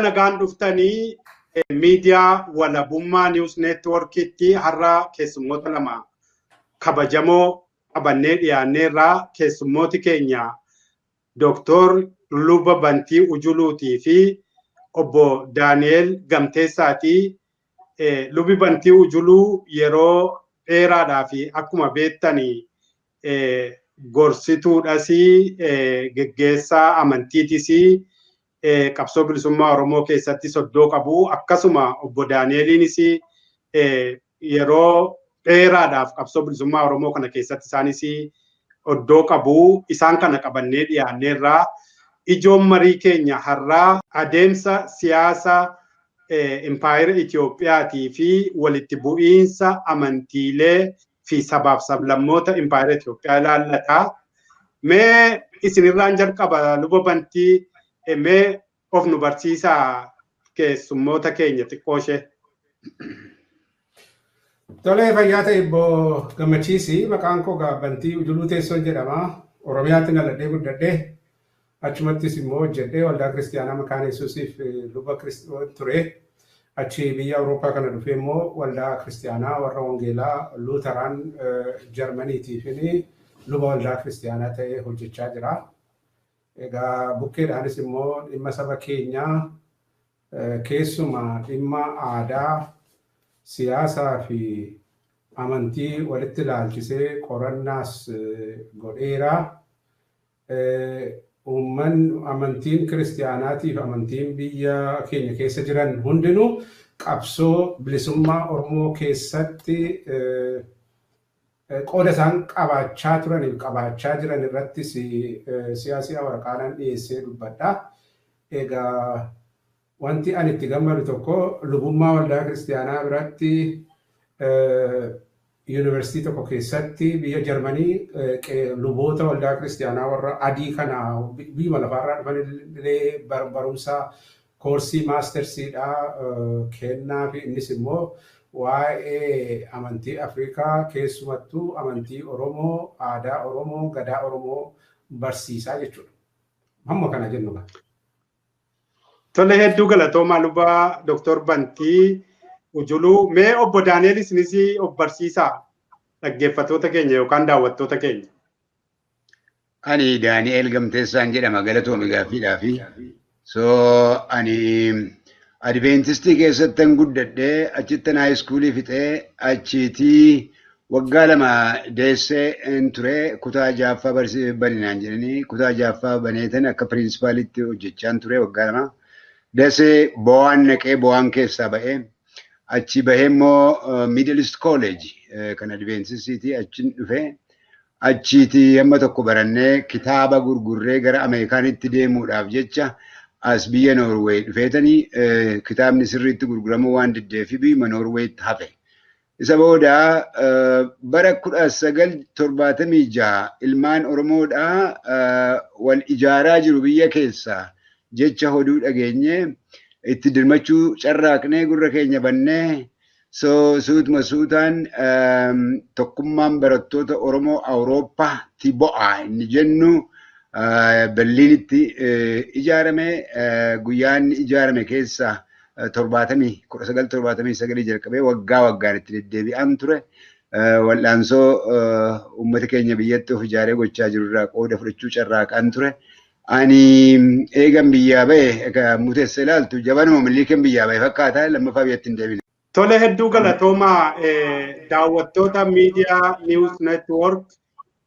Nagaan dhuftanii miidiyaa Walabummaa News Networkitti har'a keessummoota lama kabajamoo qabannee dhiyaanneerraa keessummooti keenya Dooktor Luba Bantii Ujuluutii fi obbo Daani'el Gamteessaatii. Lubi Bantii Ujuluu yeroo dheeraadhaa fi akkuma beektanii gorsituudhas, geggeessaa amantiitis, qabsoo bilisummaa Oromoo keessatti soddoo qabu. Akkasuma obbo Daani'eliinis yeroo dheeraadhaaf qabsoo bilisummaa Oromoo kana keessatti isaanis oddoo qabu. Isaan kana qabannee dhiyaanneerraa ijoon marii keenya har'aa adeemsa siyaasa impaayera Itiyoophiyaatii fi walitti bu'iinsa amantiilee fi sabaaf sablammoota impaayera Itiyoophiyaa ilaallata. Mee isinirraan jalqaba, Luba Bantii, mee of nu barsiisaa keessummoota keenya xiqqoo ishee. Tolee, fayyaa ta'e obbo Gammachiisi. Maqaan koo Bantii Ujuluu Teessoon jedhama. Oromiyaatti dhaladhee guddadhee, achumattis immoo hojjedhee, Waldaa Kiristiyaanaa Makaana Yesuusiif luba ture. Achi biyya Awurooppaa kana dhufee immoo Waldaa Kiristiyaanaa warra Wangeelaa Luuteraan Jarmaniitiif luba waldaa kiristiyaanaa ta'ee hojjechaa jira. Egaa bukkeedhaanis immoo dhimma saba keenyaa, keessumaa dhimma aadaa, siyaasaa fi amantii walitti ilaalchisee qorannaas godheera. Uummanni amantiin kiristiyaanaatiif amantiin biyya keenya keessa jiran hundinuu qabsoo bilisummaa Oromoo keessatti qooda isaan qabaachaa turaniif qabaachaa jiran irrattis siyaasii waraqaadhaan dhiyeessee dubbadha. Egaa wanti ani itti gammadu tokko, lubummaa waldaa kiristiyaanaa biratti yuunivarsiitii tokko keessatti biyya Jarmanii luboota waldaa kiristiyaanaa warra adii kana biyyuma lafaarraa dhufan illee barumsa koorsii mastersiidha kennaa fi innis immoo waa'ee amantii Afrikaa, keessumattuu amantii Oromoo, aadaa Oromoo, gadaa Oromoo barsiisaa jechuudha. Hamma kana jennu. Tole, hedduu galatoomaa Luba Dooktor Bantii Ujuluu. Mee obbo Daani'el, isinis of barsiisaa dhaggeeffattoota keenya yookaan daawwattoota keenya. Ani Daani'el Gamteessaan jedhama, galatoomi gaaffiidhaafi. So ani Adventistii keessattan guddadhee, achittan high schoolii fixee, achiitii waggaa 2 deessee hin ture. Kutaa jaaffaa baninaan jedhanii kutaa jaaffaa baneetan akka principalitti hojjechaan ture waggaa 2. Dasee bo'aan naqee bo'aan keessaa ba'ee, achi bahee immoo Middle East College kan Adventistiitii achiin dhufee, achiitii hamma tokko barannee, kitaaba gurgurree gara Ameerikaanitti deemuudhaaf jecha as biyya Noorweey dhufeetanii, kitaabni sirriitti gurguramuu waan diddeefi biyyuma Noorweetti hafe. Isa booda bara 1976 ilmaan Oromoodhaa wal ijaaraa jiru biyya keessaa jecha hoduu dhageenye, itti dirmachuu carraaqnee, gurra keenya bannee, so suutuma suutaan Tokkummaan Barattoota Oromoo Awurooppaatti bo'a inni jennu Berliinitti ijaarame. Guyyaa inni ijaarame keessa 1979 jalqabee waggaa waggaan itti deddeebi'aan ture. Wal'aansoo uummata keenya biyyatti of ijaaree gochaa jiru irraa qooda fudhachuu carraaqaan ture. Ani eegan biyyaa bahe muteessa ilaaltu, jabanuma Milikiin biyyaa bahe fakkaata, lammaffaa biyyatti hin deebine. Tole, hedduu galatoomaa. Daawwattoota miidiyaa News Network,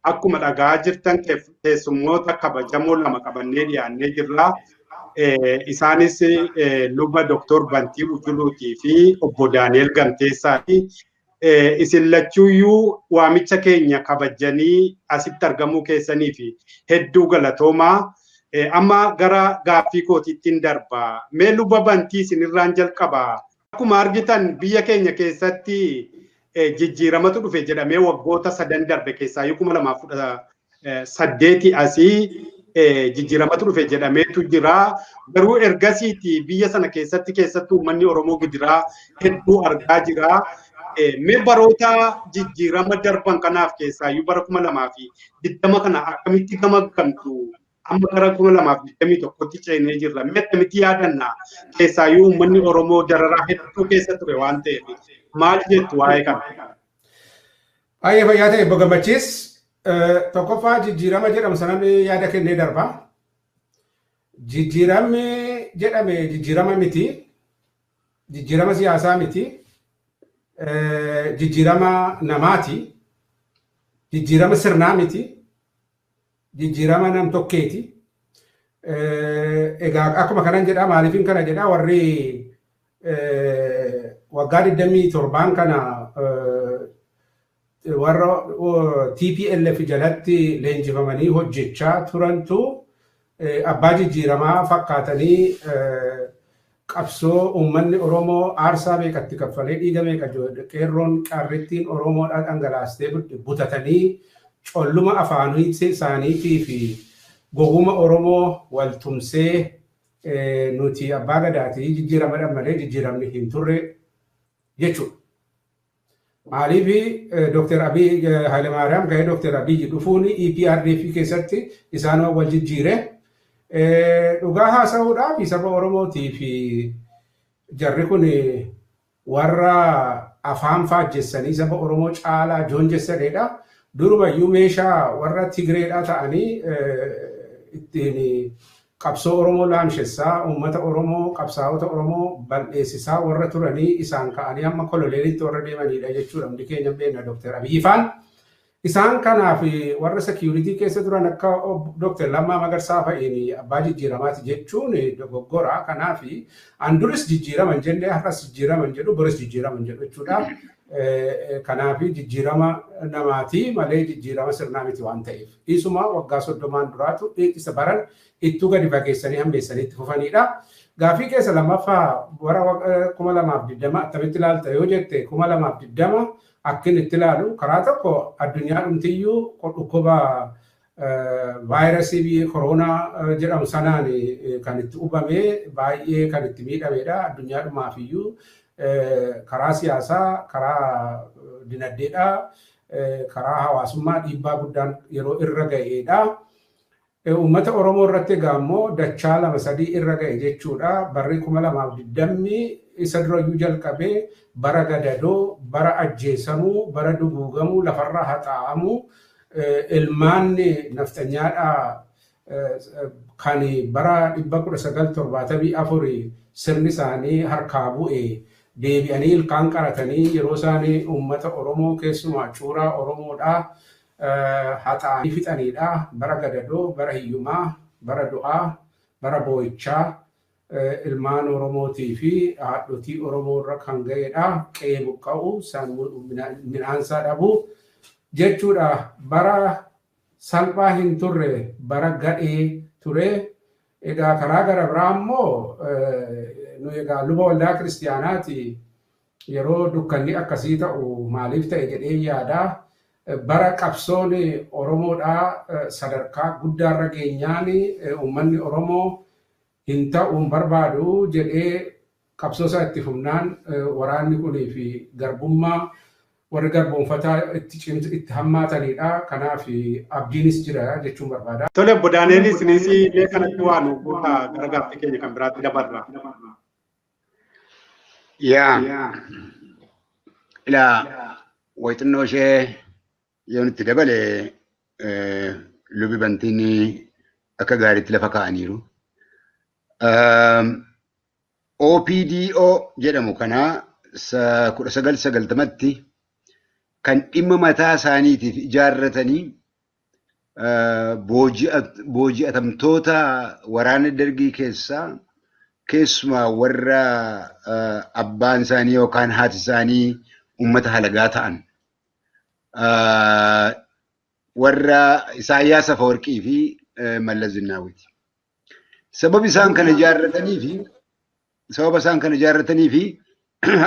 akkuma dhagaa jirtan keessummoota kabajamoo lama qabannee dhiyaannee jirra. Isaanis Luba Dooktor Bantii Ujuluutii fi obbo Daani'el Gamteessaati. Isin lachuuyyuu waamicha keenya kabajanii asitti argamuu keessanii fi hedduu galatoomaa. Amma gara gaaffii kootiittiin darba. Mee Luba Bantii, isinirraan jalqaba. Akkuma argitan biyya keenya keessatti jijjiiramatu dhufe jedhamee waggoota sadan darbe keessaa 2018 asii jijjiiramatu dhufe jedhameetu jira. Garuu ergasiiti biyya sana keessatti, keessattuu uummanni Oromoo gidiraa hedduu argaa jira. Mee baroota jijjiirama darban kanaaf, keessaayyuu bara 2020 kana akkamitti gamaggamtu? Amma gara 2021tti ceenee jirra. Mee akkamitti yaadanna? Keessaayyuu uummanni Oromoo dararaa hedduu keessa ture waan ta'eef maal jettu waa'ee kana? Baay'ee fayyaa ta'e Obbo Gammachiis. Tokkoffaa jijjiirama jedhamu sanan yaada kennee darba. Jijjiiramni jedhame jijjiirama miti. Jijjiirama siyaasaa miti. Jijjiirama namaati. Jijjiirama sirnaa miti. Jijjiirama nam tokkeeti. Egaa akkuma kanan jedhaa maaliifin kana jedhaa warri waggaa 27 kana warra TPLF jalatti leenjifamanii hojjechaa turantu abbaa jijjiiramaa fakkaatanii qabsoo uummanni Oromoo aarsaa meeqatti kaffalee dhiiga meeqa qeerroon qarrittiin Oromoodhaa dhangalaastee butatanii colluma afaanii isaaniitii fi goguma Oromoo wal tumsee nuti abbaa gadaatii jijjiirama malee jijjiiramni hin turre jechuudha. Maaliif Dr. Abiy Hayilemaariyaam gahee Dr. Abiy dhufuun EPRDF keessatti isaan wal jijjiire. Dhugaa haasa'uudhaaf saba Oromootii fi jarri kun warra afaan faajjessanii saba Oromoo caalaa joonjessanidha. Durumayyuu meeshaa warra Tigreedhaa ta'anii ittiin qabsoo Oromoo laamshessaa, uummata Oromoo, qabsaa'ota Oromoo bal'eessisaa warra turanii isaan ka'anii hamma kololeelitti warra deemanidha jechuudha. Hundi keenya beekna Dr. Abiy faan. Isaan kanaaf warra security keessa turan akka Dr. Lammaa Magarsaa fa'iin abbaa jijjiiramaati jechuun dogoggora. Kanaaf an duris jijjiiraman jennee har'as jijjiiraman jedhu boris jijjiiraman jedhu jechuudha. Kanaaf jijjiirama namaati malee jijjiirama sirnaa miti waan ta'eef. Isuma waggaa 30 duraatu isa baran ittuu gadi fageessanii hammeessanii itti fufanidha. Gaaffii keessa lammaffaa bara 2020 attamitti ilaalta yoo jette 2020 akkin itti ilaalu karaa tokko addunyaa dhumtiyyuu dhukkuba vaayirasii koronaa jedhamu sanaan kan itti hubame baay'ee kan itti miidhamedha. Addunyaa dhumaafiyyuu karaa siyaasaa, karaa dinagdeedhaa, karaa hawaasummaa dhiibbaa guddaan yeroo irra ga'eedha. Uummata Oromoo irratti egaa immoo dachaa 2-3 irra ga'e jechuudha. Barri 2020 isa durayyuu jalqabee bara gadadoo, bara ajjeesamuu, bara duguugamuu, lafarraa haxaa'amuu, ilmaan nafxanyaadhaa kan bara 1974 sirni isaanii harkaa bu'e deebi'anii ilkaan qaratanii yeroo isaanii uummata Oromoo keessumaa cuuraa Oromoodhaa haxaa'anii fixaniidha. Bara gadadoo, bara hiyyumaa, bara du'aa, bara boo'ichaa ilmaan Oromootii fi haadhotii Oromoo irra kan ga'edha. Qe'ee buqqa'u, midhaansaa dhabuu jechuudha. Bara salphaa hin turre, bara gadhee ture. Egaa karaa gara biraa immoo nu egaa luba waldaa kiristiyaanaati yeroo dukkanni akkasii ta'u maaliif ta'e jedhee yaadaa. Bara qabsoon Oromoodhaa sadarkaa guddaarra geenyaan uummanni Oromoo hin ta'uun barbaadu jedhee qabsoo isaa itti fufnaan waraanni kunii fi garbummaa warri garboonfataa itti hammaatanidha. Kanaaf abdiinis jira jechuun barbaada. Tole Obbo Daani'el isinis illee kanatti waan guutaa gara gaaffii keenya kan biraatti dabarra. Yaa ilaa wayixinnoo ishee yoo itti dabale lubi bantiin akka gaariitti lafa kaa'aniiru. OPDO jedhamu kana 1990tti kan dhimma mataa isaaniitiif ijaarratanii booji'atamtoota waraana dargii keessaa keessumaa warra abbaan isaanii yookaan haati isaanii uummata halagaa ta'an warra Isaayyaas Afawarqii fi Mallas Zinnaawwiiti. Sababa isaan kana ijaarratanii fi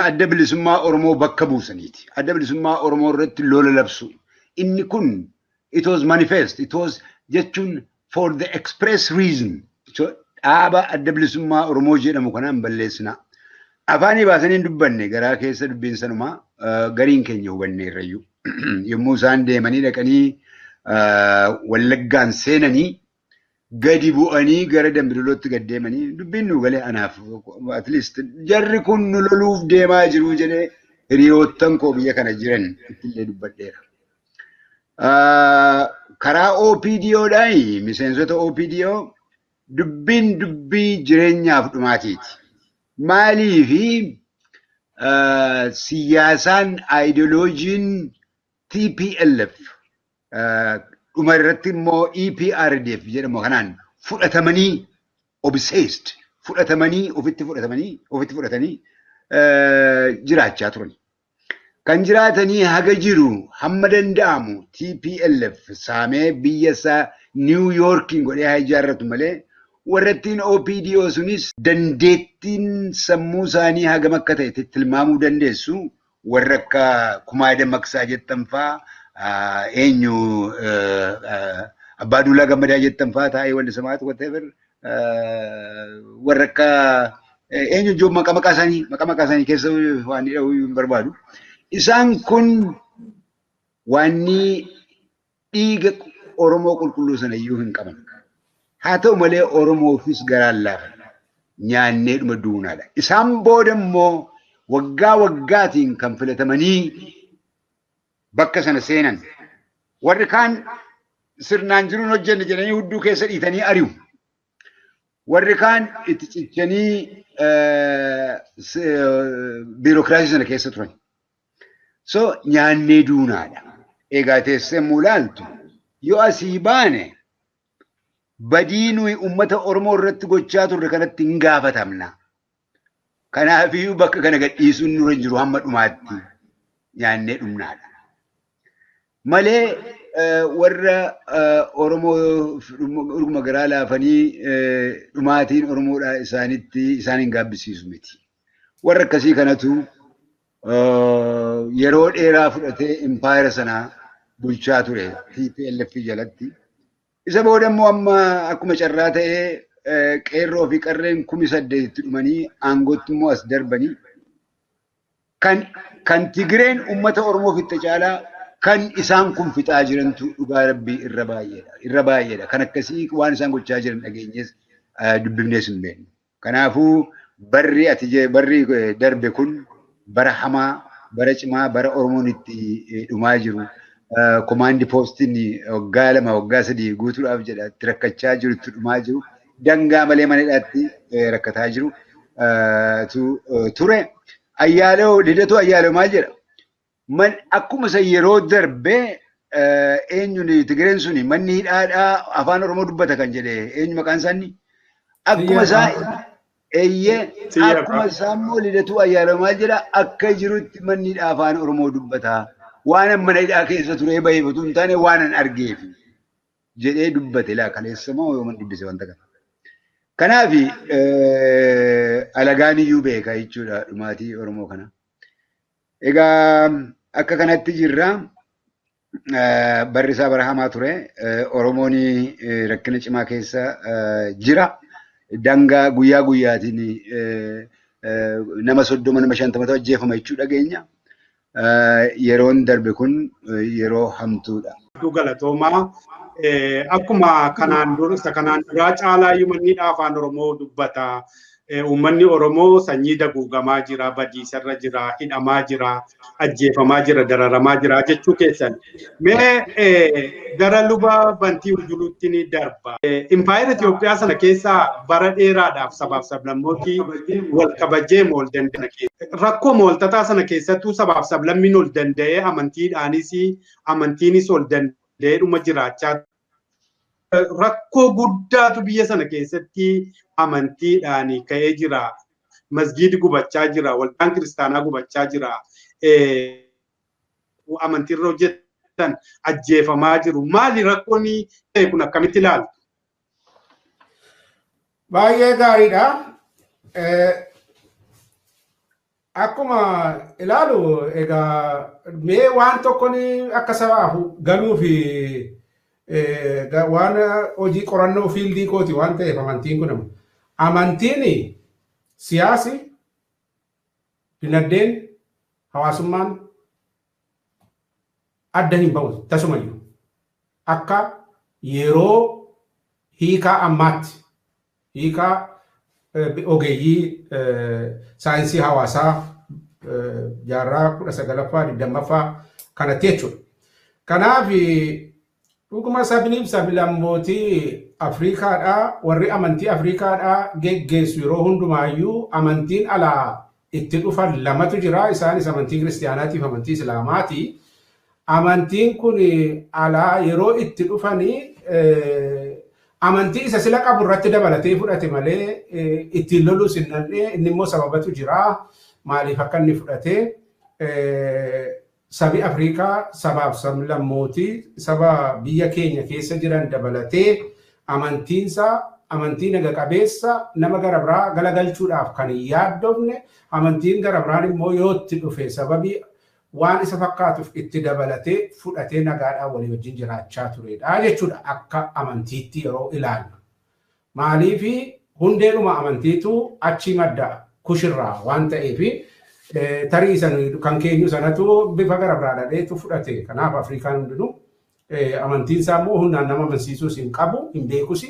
adda bilisummaa Oromoo bakka buusaniiti. Adda bilisummaa Oromoo irratti lola labsu. Inni kun it was manifest, it was jechuun for the express reason. Dhaaba adda bilisummaa Oromoo jedhamu kanaan balleessina. Afaanii baasanii hin dubbanne garaa keessa dubbiin sanumaa gariin keenya hubanneerrayyuu. Yommuu isaan deemanii dhaqanii Wallaggaan seenanii Gadi bu'anii gara Dambidollootti gad deemanii dubbiin nu galee anaaf at least jarri kun nu loluuf deemaa jiru jedhee hiriyoottan koo biyya kana jiran ittillee dubbadheera. Karaa OPDOdhaan miseensota OPDO dubbiin dubbii jireenyaaf dhumaatiiti. Maaliifi siyaasaan aayidooloojiin TPLF dhuma irratti immoo EPRDF jedhamu kanaan fudhatamanii obsessed fudhatamanii ofitti fudhatanii jiraachaa turan. Kan jiraatanii haga jiru hamma danda'amu TPLF saamee biyya isaa New Yorkiin godhee haa ijaarratu malee warrattiin OPDO sunis dandeettiin sammuu isaanii hagam akka ta'e tilmaamuu dandeessu warra akka Kumaa Dammaqsaa jettan fa'aa eenyu Abbaa Duulaa Gammadaa jettan fa'aa taa'ee walli samaatu whatever warra akka eenyu ijoo maqaa maqaa isaanii keessa waan dhahuu hin barbaadu. Isaan kun waanni dhiiga Oromoo qulqulluu sana iyyuu hin qaban. Haa ta'u malee Oromoofis garaan laafan nyaannee dhuma duunaadha. Isaan booda immoo waggaa waggaatiin kan filatamanii bakka sana seenan. Warri kaan sirnaan jiruun hojjenne jedhanii hudduu keessa dhiitanii ari'u. Warri kaan itti cichanii biirokiraasii sana keessa turan. So nyaannee duunaadha. Egaa teessee mulaaltu yoo asii baane badii nuyi uummata Oromoo irratti gochaa turre kanatti hin gaafatamna. Kanaafiyyuu bakka kana gadhiisuun nurra hin jiru hamma dhumaatti nyaannee dhumnaadha. Malee warra Oromoo dhuguma garaa laafanii dhumaatiin Oromoodhaa isaanitti isaan hin gaabbisiisu miti. Warra akkasii kanatu yeroo dheeraa fudhatee impaayera sanaa bulchaa ture TPLF jalatti. Isa booda immoo amma akkuma carraa ta'ee qeerroo fi qarreen 8,000 dhumanii aangootti immoo as darbanii kan Tigireen uummata Oromoo fixe caalaa kan isaan kun fixaa jirantu dhugaa rabbii irra baay'eedha. Irra baay'eedha. Kan akkasii waan isaan gochaa jiran dhageenyees dubbifnees hin beeknu. Kanaafuu barri barri darbe kun bara hamaa, bara cimaa, bara Oromoon itti dhumaa jiru. Komaandi poostiin waggaa 2 waggaa 3 guutuudhaaf jedha itti rakkachaa jiru, itti dhumaa jiru. Dangaa malee mana hidhaatti rakkataa jiru ture. Ayyaalew Lidatu Ayyaalew maal jedha? Akkuma isa yeroo darbe eenyuun Tigireen suni manni hidhaadhaa afaan Oromoo dubbata kan jedhe eenyu maqaan isaanii? Akkuma isaa eeyyee akkuma isaa immoo Lidatu Ayyaalew maal jedha? Akka jirutti manni hidhaa afaan Oromoo dubbata. Waan mana hidhaa keessa turee bahee utuu hin taane waan an argeef jedhee dubbate laa kaleessa moo yooman dubbise wanta kana. Kanaaf alagaan iyyuu beeka jechuudha dhumaatii Oromoo kana. Egaa akka kanatti jirra. Barri isaa bara hamaa ture. Oromoon rakkina cimaa keessa jira. Dangaa guyyaa guyyaatiin nama 30 nama 50 ajjeefama jechuu dhageenya. Yeroon darbe kun yeroo hamtuudha. Galatoomaa akkuma kanaan dura isa kanaan duraa caalaa manni afaan Oromoo dubbata. Uummanni Oromoo sanyii daguugamaa jira, badiisarra jira, hidhamaa jira, ajjeefamaa jira, dararamaa jira jechuu keessan. Mee gara luba Bantii Ujuluutti ni darba. Impaayera Itoophiyaa sana keessa bara dheeraadhaaf sabaaf sablammootii wal kabajee mool danda'e. Rakkoo mooltataa sana keessattuu sabaaf sablammiin ol danda'ee amantiidhaanis amantiinis ol danda'ee dhuma jiraachaa. Rakkoo guddaatu biyya sana keessatti amantiidhaan ka'ee jira. Masgiidi gubachaa jira. Waldaan kiristaanaa gubachaa jira. Amantiirra hojjetan ajjeefamaa jiru. Maali rakkoon ta'e kun akkamitti ilaaltu? Baay'ee gaariidha. Akkuma ilaalu egaa mee waan tokkoon akka sabaaf galuu fi waan hojii qorannoo fiildii kooti waan ta'eef amantiin kun amantiin siyaasi, dinagdeen, hawaasummaan adda hin ba'u tasumayyuu akka yeroo Hiikaa ammaatti hiikaa ogeeyyii saayinsii hawaasaa jaarraa 19ffaa 20ffaa kanatti jechuudha. Kanaaf dhuguma sabniif sablammootii Afriikaadhaa warri amantii Afriikaadhaa geggeessu yeroo hundumaayyuu amantiin alaa itti dhufan lamatu jira. Isaanis amantii kiristaanaatiif amantii islaamaati. Amantiin kun alaa yeroo itti dhufanii amantii isa sila qabu irratti dabalatee fudhate malee ittiin loluus hin dandeenye. Inni immoo sababatu jira. Maaliif akka inni fudhate sabi Afrikaa sabaaf sablammootii saba biyya keenya keessa jiran dabalatee amantiinsaa amantii naga qabeessa nama gara biraa galagalchuudhaaf kan hin yaaddofne amantiin gara biraan immoo yoo itti dhufe sababii waan isa fakkaatuuf itti dabalatee fudhatee nagaadhaan walii wajjin jiraachaa turedha jechuudha akka amantiitti yeroo ilaallu. Maaliif hundeenuma amantiitu achi madda kushirraa waan ta'eef tarii kan keenyu sanatu bifa gara biraa dhadheetu fudhate. Kanaaf Afrikaan hundinuu amantiin isaa immoo humnaan nama amansiisuus hin qabu hin beekus.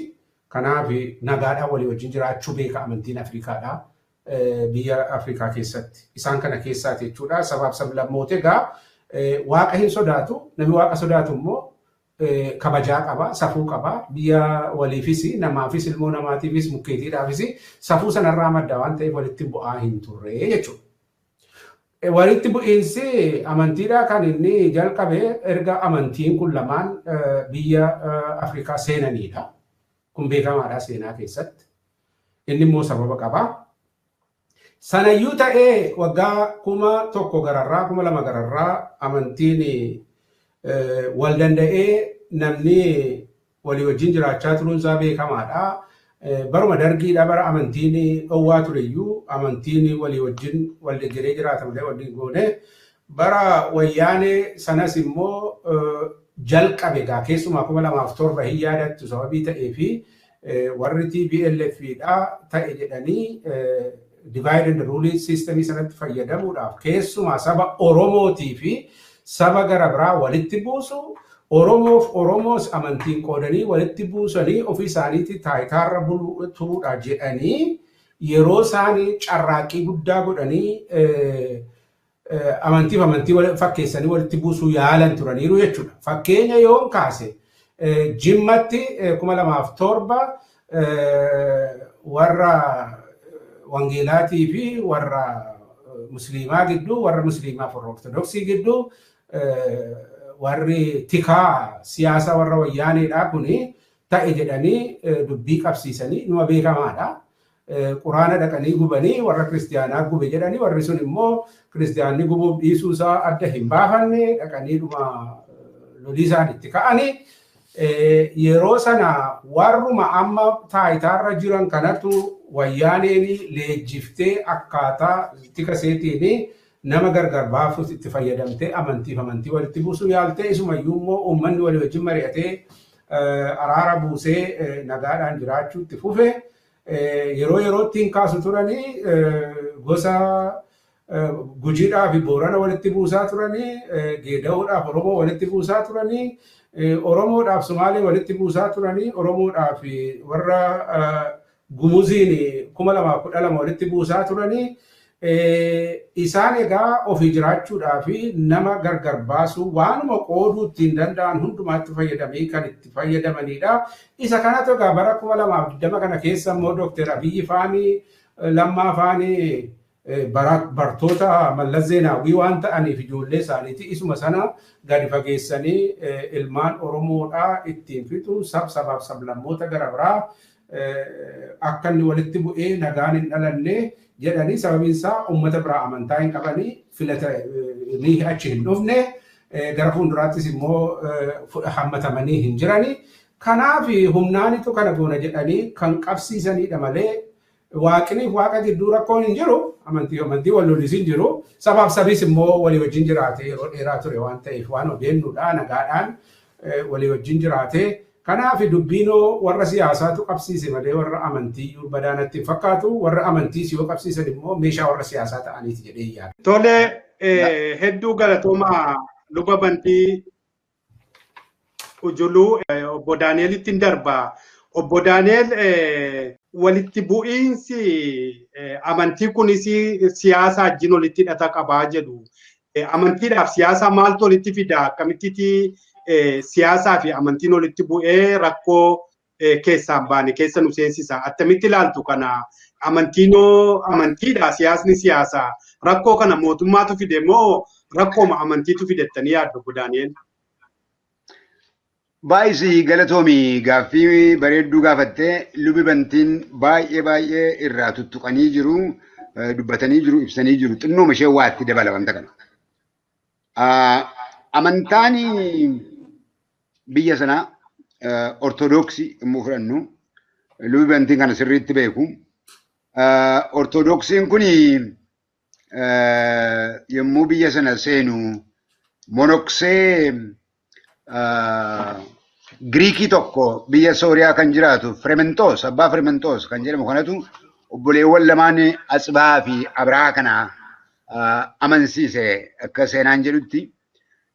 Kanaaf nagaadhaan walii wajjin jiraachuu beeka amantiin Afrikaadhaa biyya Afrikaa keessatti. Isaan kana keessaati jechuudha. Sabaaf sablammoota egaa waaqa hin sodaatu. Namni waaqa sodaatu immoo kabajaa qaba, safuu qaba. Biyya waliifis, namaafis, ilmoo namaatiifis, mukkeetiidhaafis safuu sanarraa madda waan ta'eef walitti bu'aa hin turre jechuudha. Walitti bu'iinsi amantiidhaa kan inni jalqabe erga amantiin kun lamaan biyya Afrikaa seenaniidha. Kun beekamaadha seenaa keessatti. Inni immoo sababa qaba. Sanayyuu ta'ee waggaa 1000 gararraa 2000 gararraa amantiin wal danda'ee namni walii wajjin jiraachaa turuun isaa beekamaadha. Baruma dargiidha bara amantiin dhowwaa tureyyuu amantiin walii wajjin wal deeggaree jiraata malee waliin goone. Bara wayyaanee sanas immoo jalqabe egaa keessumaa 2007 hin yaadattu sababii ta'ee fi warri TPLF dha ta'e jedhanii divide and rule system sanatti fayyadamuudhaaf keessumaa saba Oromootii fi saba gara biraa walitti buusu Oromoof Oromoos amantiin qoodanii walitti buusanii ofii isaaniitti taayitaarra turuudha jedhanii yeroo isaanii carraaqqii guddaa godhanii amantiif amantii fakkeessanii walitti buusuu yaalan turaniiru jechuudha. Fakkeenya yoon kaase Jimmatti 2007 warra Wangeelaatii fi warra Musliimaa gidduu warra Musliimaa fi warra Ortodoksii gidduu warri tikaa siyaasa warra wayyaaneedhaa kuni ta'e jedhanii dubbii qabsiisanii numa beekamaadha. Quraana dhaqanii gubanii warra kiristiyaanaa gube jedhanii warri sun immoo kiristiyaanni gubuuf dhiisuu isaa adda hin baafanne dhaqanii dhuma lolii isaan itti ka'anii yeroo sana warruma amma taayitaarra jiran kanatu wayyaaneen leenjiftee akkaataa tika seetiin nama gargar baasuuf itti fayyadamtee amantiif amantii walitti buusuu yaaltee isumayyuu immoo uummanni walii wajjin mari'atee araara buusee nagaadhaan jiraachuu itti fufe. Yeroo yerootti hin kaasu turanii gosa Gujiidhaa fi Boorana walitti buusaa turanii Geeda'uudhaaf Oromoo walitti buusaa turanii Oromoodhaaf Sumaalee walitti buusaa turanii Oromoodhaaf warra Gumuziin 2012 walitti buusaa turanii isaan egaa ofii jiraachuudhaa fi nama gargar baasuu waanuma qooduu ittiin danda'an hundumaatti fayyadamanii kan itti fayyadamanidha. Isa kanatu egaa bara 2020 kana keessa immoo Dookter Abiyyi faanii Lammaa faanii bartoota Mallas Zeenaawwii waan ta'aniif ijoollee isaaniiti isuma sana gadi fageessanii ilmaan Oromoodhaa ittiin fixu sabaaf sablammoota gara biraa akka inni walitti bu'ee nagaan hin dhalanne jedhanii sababiin isaa uummata biraa amantaa hin qabanii filatanii achi hin dhufne gara fuulduraattis immoo hammatamanii hin jirani. Kanaaf humnaanitu kana goona jedhanii kan qabsiisanidha malee waaqniif waaqa gidduu rakkoon hin jiru amantii amantii wal lolis hin jiru sabaaf sabiis immoo walii wajjin jiraate yeroo dheeraa ture waan ta'eef waan odeennudha nagaadhaan walii wajjin jiraate. Kanaaf dubbiinoo warra siyaasaatu qabsiise malee warra amantii badaanatti hin fakkaatu warra amantiis yoo qabsiisan immoo meeshaa warra siyaasaa ta'aniiti jedhee yaada. Tole hedduu galatoomaa luba Bantii Ujuluu obbo Daani'elitti hin darba. Obbo Daani'el, walitti bu'iinsi amantii kunis siyaasa wajjin walitti hidhata qabaa jedhu. Amantiidhaaf siyaasa maaltu walitti fida? Akkamitti siyaasaa fi amantiin walitti bu'ee rakkoo keessaan baane keessa nu seensisa? Attamitti ilaaltu kana? Amantiinoo amantiidha, siyaasni siyaasa. Rakkoo kana mootummaatu fide moo rakkooma amantiitu fidettanii yaaddu, Obbo Daani'el? Baay'isii galatoomi, gaaffii bareedduu gaafattee. Lubi Bantiin baay'ee baay'ee irraa tuttuqanii jiru, dubbatanii jiru, ibsanii jiru. Xinnooma ishee waatti dabala wanta kana. Amantaan biyya sanaa Ortoodooksii immoo fudhannu, lubi Bantiin kana sirriitti beeku. Ortoodooksiin kun yommuu biyya sana seenu monoksee Giriikii tokko biyya Sooriyaa kan jiraatu Firementoos, abbaa Firementoos kan jedhamu kanatu obboleewwan lamaan Atsibaa fi Abrahaa kana amansiise akka seenaan jedhutti.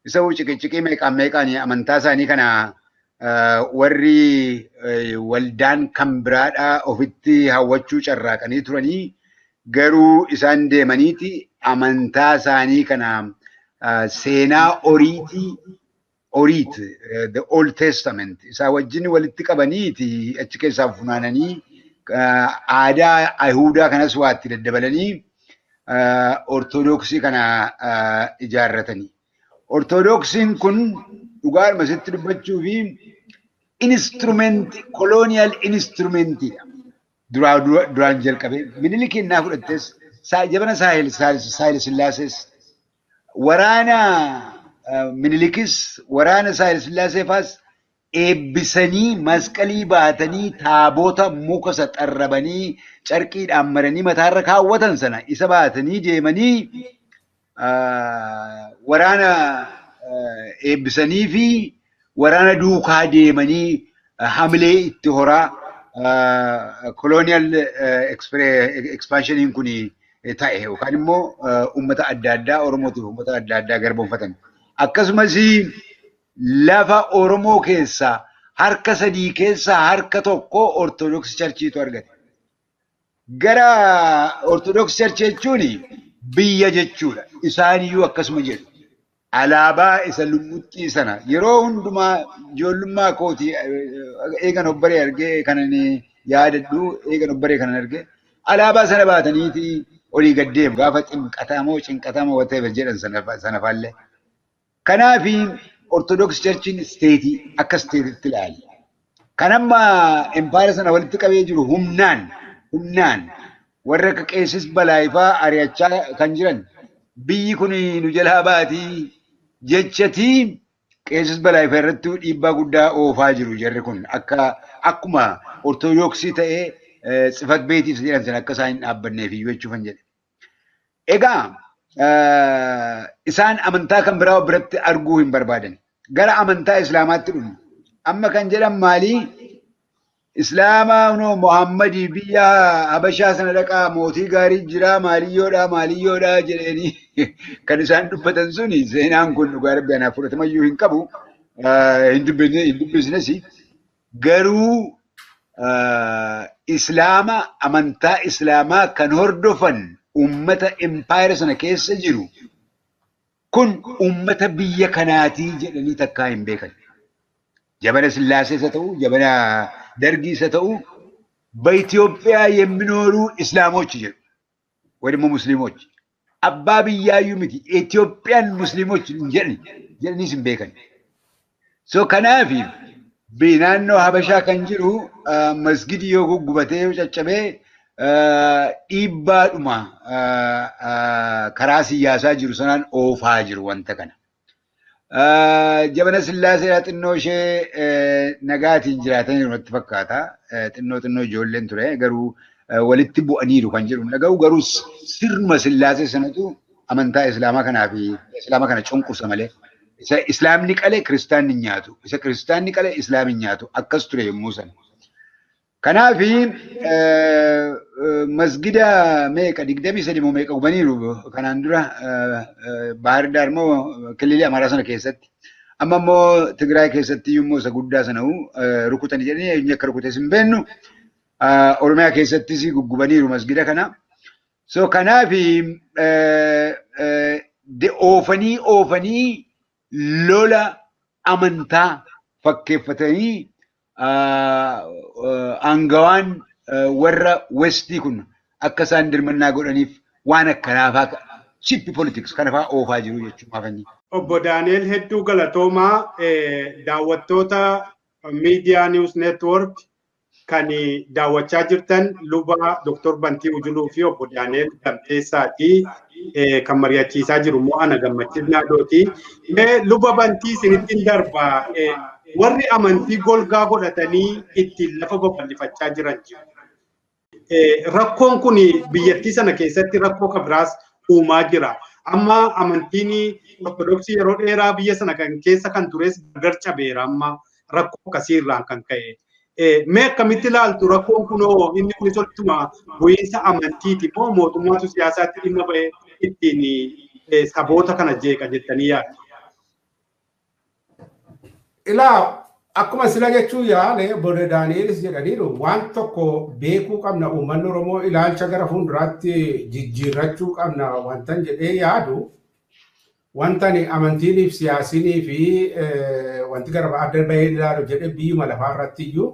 Isa ciqiciqii meeqaan meeqaan amantaa isaanii kana warri waldaan kan biraadhaa ofitti hawwachuu carraaqanii turanii, garuu isaan deemaniiti amantaa isaanii kana seenaa oriitii, Oriit, the Old Testament, isaa wajjin walitti qabaniiti achi keessaa funaananii, aadaa Ayihudaa kanas waa itti daddabalanii Ortoodooksii kana ijaarratanii. Ortoodooksiin kun dhugaadhuma sitti dubbachuu fi instrument, colonial instrumentiidha. Duraan jalqabee Minilikiin naa fudhattes, jabana Saahil Sillaasees, waraana Minilikis, waraana Saahil Sillaasee faas eebbisanii, masqalii baatanii, taabota muka isa xarrabanii carqiidhaan maranii mataarra kaawwatan sana isa baatanii deemanii waraana eebbisanii fi waraana duukaa deemanii hamilee itti horaa colonial expansioniin kun ta'e, yookaan immoo uummata adda addaa Oromootiif uummata adda addaa garboomfatan. Akkasumas lafa Oromoo keessaa harka sadii keessaa harka tokko Ortodoksii churchiitu argate. Gara Ortodoksii churchii jechuun biyya jechuudha. Isaaniyyuu akkasuma jedhu. Alaabaa isa lummuxxii sana yeroo hundumaa ijoollummaa kootii eegan obbaree argee kanan yaadadhu, eegan obbaree kanan argee, alaabaa sana baataniiti olii gad deemu gaafa ximqataa moo cinqataa moo whatever jedhan sana faallee. Kanaafi Ortodoks churchiin stateii akka stateitti ilaali. Kan amma empaayera sana walitti qabee jiru humnaan warra akka qeessis balaayifaa ari'achaa kan jiran, biyyi kun nu jalaa baatii jechatii qeessis balaayifaa irratti dhiibbaa guddaa oofaa jiru. Jarri kun akka akkuma Ortodoksii ta'ee tsifat beetiif jedhan sana akka isaan hin dhaabbanneef iyyuu jechuufan jedhe. Egaa isaan amantaa kan biraa biratti arguu hin barbaadan. Gara amantaa Islaamaatti dhufnu. Amma kan jedhan maalii? Islaama no Muhammadii biyya Habashaa sana dhaqaa, mootii gaarii jira, maaliyyoodha maaliyyoodha jedhanii kan isaan dubbatan suni, seenaan kun dhugaa rabbi anaaf fudhatamayyuu hin qabu. Hin dubbisnes, garuu Islaama, amantaa Islaamaa kan hordofan ummata empaayera sana keessa jiru kun ummata biyya kanaatii jedhanii takkaa hin beekan. Jabana Sillaasee isa ta'u, jabana Dargii isa ta'u, በኢትዮጵያ የሚኖሩ እስላሞች jedhu ወይ ደግሞ ሙስሊሞች፣ abbaa biyyaayyuu miti, Itoophiyaan musliimoች jedhani jedhaniis hin beekan. So kanaafi naannoo Habashaa kan jiru masgidi yoo guggubatee yoo caccabee dhiibbaadhuma karaa siyaasaa jiru sanaan oofaa jiru wanta kana. Jabana Sillaasee xinnoo ishee nagaatiin jiraataniiru natti fakkaata. Xinnoo xinnoo ijoolleen ture, garuu walitti bu'aniiru kan jedhu dhaga'u, garuu sirnuma Sillaasee sanatu amantaa Islaamaa kanaa fi Islaama kana cunqursa malee. Isa Islaamni qale kiristaanni hin nyaatu. Isa kiristaanni qale Islaamni hin nyaatu. Akkas ture yommuu sana. Kanaafi masgida meeqa, 23 moo meeqa gubaniiru kanaan dura Baahir Daar moo kililii Amaaraa sana keessatti. Amma immoo Tigraay keessatti immoo isa guddaa sana rukutanii jedhanii eenyu akka rukutes hin beeknu. Oromiyaa keessattis guggubaniiru masgida kana. So kanaaf oofanii lola amantaa fakkeeffatanii aangawaan warra Westii kun akka isaan dirmannaa godhaniif waan akkanaafaa cheap politics kana fa'aa oofaa jiru jechuudha. Obbo Daani'el hedduu galatoomaa daawwattoota Miidiyaa News Network kan daawwachaa jirtan luba Dr. Bantii Ujuluu fi obbo Daani'el Gamteessaati kan mari'achiisaa jiru immoo ana Gammachiis Naadooti. Mee luba Bantii isinittiin darba warri amantii golgaa godhatanii ittiin lafa babal'ifachaa jiran jiru. Rakkoon kun biyyattii sana keessatti rakkoo kan biraas uumaa jira. Amma amantiin Ortodoksii yeroo dheeraa biyya sana kan keessa kan tures gargar cabeera amma rakkoo akkasiirraan kan ka'e. Mee akkamitti ilaaltu rakkoon kunoo inni kunis oltuma bu'iinsa amantiiti moo mootummaatu siyaasaatti dhimma ba'ee ittiin saboota kana jeeqa jettanii yaaddu? Ilaa akkuma sila jechuu yaale obbo Daani'elis jedhaniiru waan tokko beekuu qabna uummanni Oromoo ilaalcha gara fuulduraatti jijjiirrachuu qabna wantan jedhee yaadu wantan amantiiniif siyaasinii fi wanti gara adda bahee ilaalu jedhee biyyuma lafaa irratti iyyuu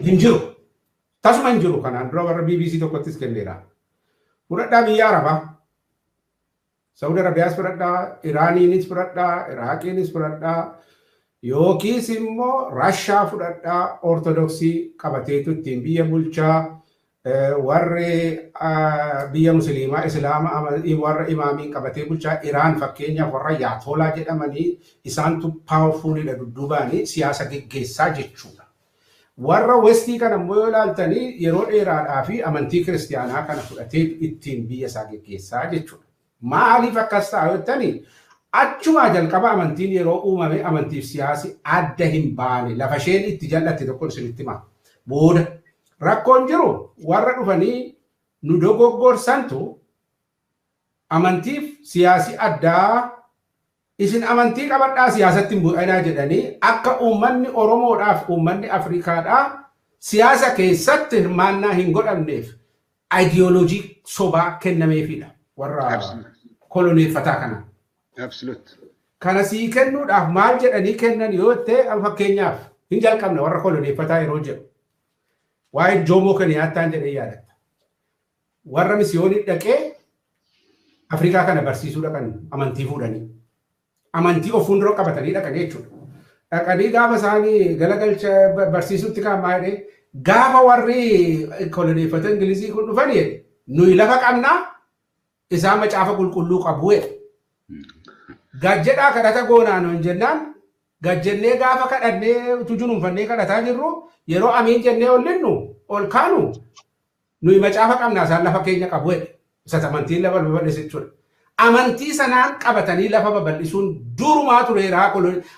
hin jiru. Tasuma hin jiru kanaan dura warra BBC tokkottis kenneera. Fudhadhaa biyya Arabaa. Saudi Arabiyaas fudhadhaa, Iraaniinis fudhadhaa, Iraaqiinis fudhadhaa, yookiis immoo Rashaa fudhadhaa Ortodoksii qabateetu ittiin biyya bulchaa warri biyya Musliimaa Islaama warra imaamiin qabatee bulchaa Iraan fakkeenyaaf warra Yaatolaa jedhamanii isaantu powerfulidha dudduubaanii siyaasa geggeessaa jechuudha. Warra Westii kana immoo yoo ilaaltanii yeroo dheeraadhaa fi amantii kiristiyaanaa kana fudhatee ittiin biyya isaa geggeessaa jechuudha. Maaliif akkas ta'a yoo jettanii achumaa jalqaba amantiin yeroo uumame amantiif siyaasi adda hin baane lafa isheen itti jallatte tokko isinitti hima. Booda rakkoon jiru warra dhufanii nu dogoggorsantu amantiif siyaasi addaa isin amantii qabadhaa siyaasatti hin bu'inaa jedhanii akka uummanni Oromoodhaaf uummanni Afrikaadhaa siyaasa keessatti hirmaannaa hin godhamneef ayidiyooloojii sobaa kennameefidha. Warra koloneeffataa kana. Kana sii kennuudhaaf maal jedhanii kennan yoo ta'e fakkeenyaaf hin jalqabne warra koloneeffataa yeroo jedhu. Waa'ee Joomoo Keniyaattaan jedhee yaadatta. Warra misiyoonii dhaqee Afrikaa kana barsiisuu dhaqan amantii fuudhanii. Amantii of fuuldura qabatanii dhaqan jechuudha. Dhaqanii gaafa isaanii galagalcha barsiisutti kaan maal jedhee gaafa warri koloneeffata Ingilizii kun dhufanii nuyi lafa qabnaa isaan macaafa qulqulluu qabu jedhe. Gajjedhaa kadhata goonaa nuun jennaan gajjennee gaafa kadhannee utuu junuunfannee kadhataa jirru yeroo amiin jennee ol linnu ol kaanu nuyi macaafa qabnaa isaan lafa keenya qabu jedhe. Isa amantiin lafa babal'ise jechuudha. Amantii sanaan qabatanii lafa babal'isuun durumaa tureeraa